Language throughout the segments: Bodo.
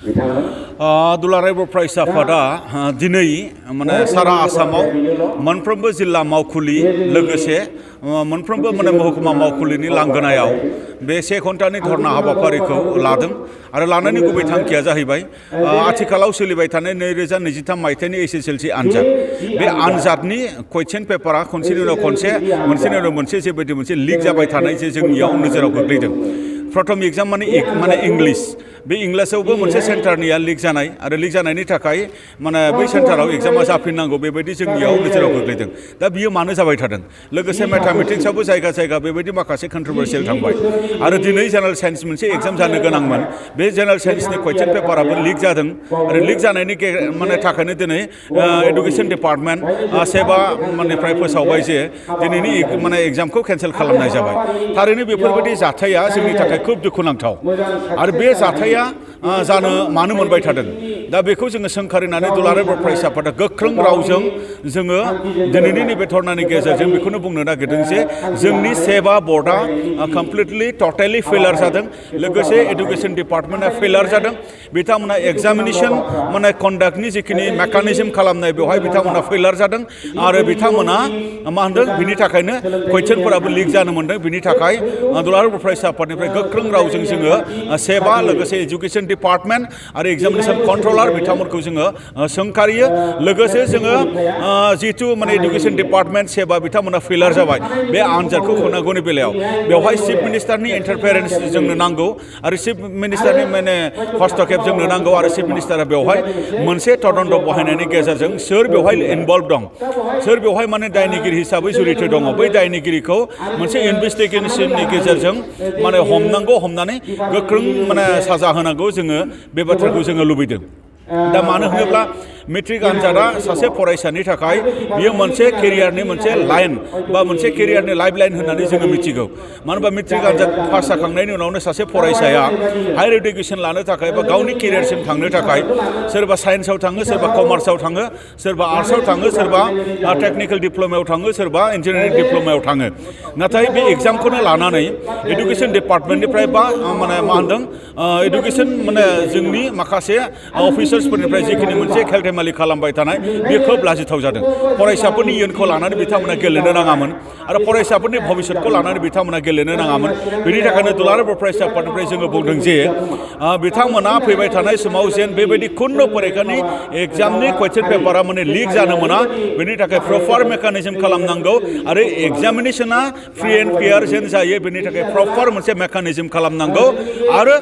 दुलाराय बर' फरायसा आफादा दिनै माने सारा आसामाव मोनफ्रोमबो जिल्ला मावखुलि लोगोसे मोनफ्रोमबो माने महकुमा मावखुलिनि लांगोनायाव बे 1 घन्टानि धरना हाबाफारिखौ लादों आरो लानायनि गुबै थांखिया जाहैबाय आथिखालाव सोलिबाय थानाय 2023 मायथाइनि एसएसएलसि आनजाद बे आनजादनि कुइसन पेपारा खनसेनि उनाव खनसे मोनसेनि उनाव मोनसे जेबायदि मोनसे लिक जाबाय थानाय जे जोंनियाव नोजोराव गोग्लैदों प्रथम एग्जाम माने इंलिश बे इंलिशआवबो मोनसे सेन्टारनिया लिक जानाय आरो लिक जानायनि थाखाय माने बै सेन्टाराव एग्जामा जाफिननांगौ बेबायदि जोंनियाव नोजोराव गोग्लैदों दा बियो मानो जाबाय थादों लोगोसे मैथमेटिक्सआवबो जायगा जायगा बेबायदि माखासे कन्ट्रोभार्सियेल थांबाय आरो दिनै जेनेरेल साइन्स मोनसे एग्जाम जानो गोनांमोन बे जेनेरेल साइन्सनि कुइसन पेपाराबो लिक जादों आरो लिक जानायनि माने थाखायनो दिनै एडुकेशन डिपार्टमेन्ट सेबा मानेफ्राय फोसावबाय जे दिनैनि माने एग्जामखौ केन्सेल खालामनाय जाबाय थारैनो बेफोरबायदि जाथाया जोंनि थाखाय खूब दुखुनांथाव आरो बे जाथाया जानो मानो मोनबाय थादों दा बेखौ जोङो सोंखारिनानै दुलाराय बर' फरायसा आफादा गोख्रों रावजों जोङो दिनैनि नैबे धरनानि गेजेरजों बेखौनो बुंनो नागिरदों जे जोंनि सेबा बर्डआ कमप्लिटलि टटेलि फेलार जादों लोगोसे एडुकेशन डिपार्टमेन्टआ फेलार जादों बिथांमोना एग्जामिनेशन माने कन्डाक्टनि जिखिनि मेकानिजम खालामनाय बेवहाय बिथांमोना फेलार जादों आरो बिथांमोना मा होनदों बिनि थाखायनो कुइसनफोराबो लिक जानो मोनदों बिनि थाखाय दुलाराय बर' फरायसा आफादनिफ्राय गोख्रों रावजों जोङो सेबा लोगोसे एजुकेशन डिपार्टमेन्ट आरो एग्जामिनेशन कन्ट्रलार बिथांमोनखौ जोङो सोंखारियो लोगोसे जोङो जिहेतु माने एडुकेशन डिपार्टमेन्ट सेबा बिथांमोना फेलार जाबाय बे आनजादखौ होनांगौनि बेलायाव बेवहाय चिफ मिनिस्टारनि इन्टारफेरेन्स जोंनो नांगौ आरो चिफ मिनिस्टारनि माने हस्तक्षेप जोंनो नांगौ आरो चिफ मिनिस्टारा बेवहाय मोनसे तदन्त बहायनायनि गेजेरजों सोर बेवहाय इनभल्भ दं सोर बेवहाय माने दायनिगिरि हिसाबै जड़ित दङ बै दायनिगिरिखौ मोनसे इनभेस्टिगेशननि गेजेरजों माने हमनांगौ हमनानै गोख्रों माने साजा होनांगौ जोङो बे बाथ्राखौ जोङो लुबैदों दा मानो होनोब्ला मेट्रिक आनजादा सासे फरायसानि थाखाय बियो मोनसे केरियारनि मोनसे लाइन बा मोनसे केरियारनि लाइफलाइन होननानै जोङो मिथिगौ मानो होनबा मेट्रिक आनजाद पास जाखांनायनि उनावनो सासे फरायसाया हायार इडुकेसन लानो थाखाय बा गावनि केरियारसिम थांनो थाखाय सोरबा साइन्सआव थाङो सोरबा कमार्सआव थाङो सोरबा आर्ट्सआव थाङो सोरबा टेक्निकेल डिप्ल'मायाव थाङो सोरबा इन्जिनियारिं डिप्ल'मायाव थाङो नाथाय बे एग्जामखौनो लानानै एडुकेशन डिपार्टमेन्टनिफ्राय बा माने मा होनदों एडुकेशन माने जोंनि माखासे अफिसार्सफोरनिफ्राय जिखिनि मोनसे खेलधेमालि खालामबाय थानाय बे खोब लाजिथाव जादों फरायसाफोरनि इयुनखौ लानानै बिथांमोना गेलेनो नाङामोन आरो फरायसाफोरनि भबिष्यतखौ लानानै बिथांमोना गेलेनो नाङामोन बेनि थाखायनो दुलाराय बर' फरायसा आफादनिफ्राय जोङो बुंदों जे बिथांमोना फैबाय थानाय समाव जेन बेबायदि खुनु फरिखानि एग्जामनि कुइसन पेपारा माने लिक जानो मोना बेनि थाखाय प्रपार मेकानिजम खालामनांगौ आरो एग्जामिनेशना फ्रि एन्ड फेयार जेन जायो बेनि थाखाय प्रपार मोनसे मेकानिजम खालामनांगौ आरो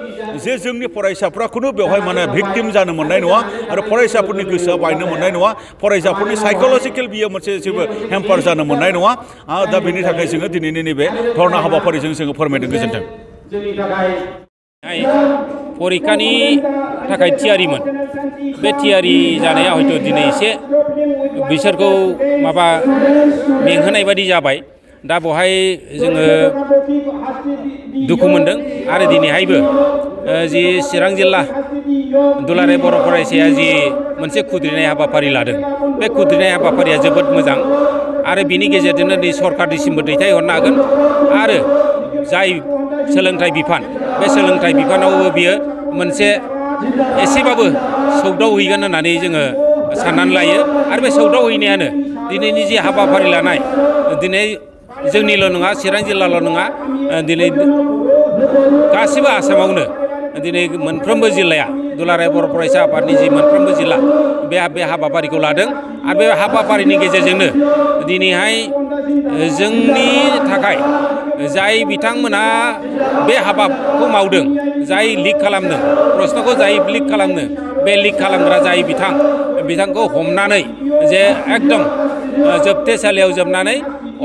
जे जोंनि फरायसाफ्रा खुनु बेवहाय माने भिक्टिम जानो मोननाय नङा आरो फरायसाफोरनि गोसोआ बायनो मोननाय नङा फरायसाफोरनि साइकोलजिकेल बियो मोनसे जेबो हेम्पार जानो मोननाय नङा दा बेनि थाखाय जोङो दिनैनि नैबे धरना हाबाफारिजों जोङो फोरमायदों गोजोन्थों परिखानि थाखाय थियारिमोन बे थियारि जानाया हयथ' दिनै एसे बिसोरखौ माबा मेंहोनाय बायदि जाबाय दा बेवहाय जोङो दुखु मोनदों आरो दिनैहायबो जि चिरां जिल्ला दुलाराय बर' फरायसाया जि मोनसे खुद्रिनाय हाबाफारि लादों बे खुद्रिनाय हाबाफारिया जोबोद मोजां आरो बिनि गेजेरजोंनो दै सरकारनिसिमबो दैथायहरनो हागोन आरो जाय सोलोंथाइ बिफान बे सोलोंथाइ बिफानावबो बियो मोनसे एसेबाबो सौदावहैगोन होननानै जोङो साननानै लायो आरो बे सौदावहैनायानो दिनैनि जि हाबाफारि लानाय दिनै जोंनिल' नङा चिरां जिल्लाल' नङा दिनै गासिबो आसामावनो दिनै मोनफ्रोमबो जिल्लाया दुलाराय बर' फरायसा आफादनि जि मोनफ्रोमबो जिल्ला बे हाबाफारिखौ लादों आरो बे हाबाफारिनि गेजेरजोंनो दिनैहाय जोंनि थाखाय जाय बिथांमोना बे हाबाखौ मावदों जाय लिक खालामदों प्रश्नखौ जाय लिक खालामदों बे लिक खालामग्रा जाय बिथांखौ हमनानै जे एकदम जोबथेसालियाव जोबनानै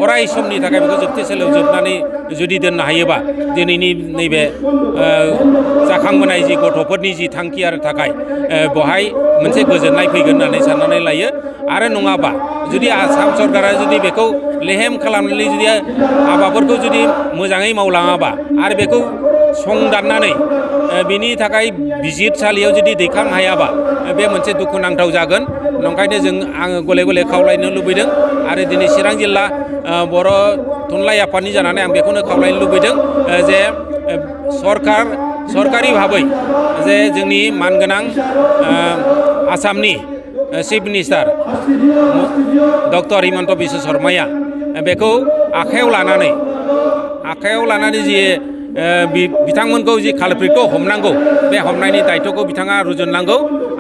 अराय समनि थाखाय बेखौ जोबथेसालियाव जोबनानै जुदि दोननो हायोबा दिनैनि नैबे जाखांबोनाय जि गथ'फोरनि जि थांखि आरो थाखाय बेवहाय मोनसे गोजोननाय फैगोन होननानै साननानै लायो आरो नङाबा जुदि आसाम सरकारा जुदि बेखौ लेहेम खालामनानै जुदि हाबाफोरखौ जुदि मोजाङै मावलाङाबा आरो बेखौ संदाननानै बिनि थाखाय बिजिरसालियाव जुदि दैखांनो हायाबा बे मोनसे दुखुनांथाव जागोन नंखायनो आङो गले गले खावलायनो लुबैदों आरो दिनै चिरां जिल्ला बर' थुनलाइ आफादनि जानानै आं बेखौनो खावलायनो लुबैदों जे सरकार सरकारि भाबै जे जोंनि मानगोनां आसामनि chief minister doctor Himanta Biswa शर्माया बेखौ आखायाव लानानै जि बिथांमोनखौ जि कालप्रिटखौ हमनांगौ बे हमनायनि दायित्वखौ बिथाङा रुजुननांगौ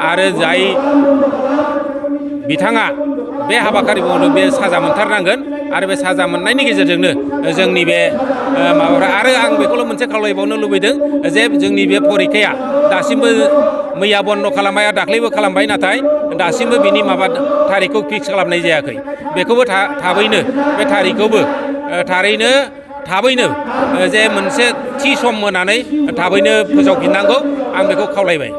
आरो जाय बिथाङा बे हाबाफारि मावदों बे साजा मोनथारनांगोन आरो बे साजा मोननायनि गेजेरजोंनो जोंनि बे माबाफ्रा आरो आं बेखौल' मोनसे खावलायबावनो लुबैदों जे जोंनि बे परिखाया दासिमबो मैया बन्द' खालामबाय दाख्लैबो खालामबाय नाथाय दासिमबो बिनि माबा थारिखखौ फिक्स खालामनाय जायाखै बेखौबो थाबैनो बे थारिखखौबो थाबैनो जे मोनसे थि सम होनानै थाबैनो फोसावफिननांगौ आं बेखौ खावलायबाय।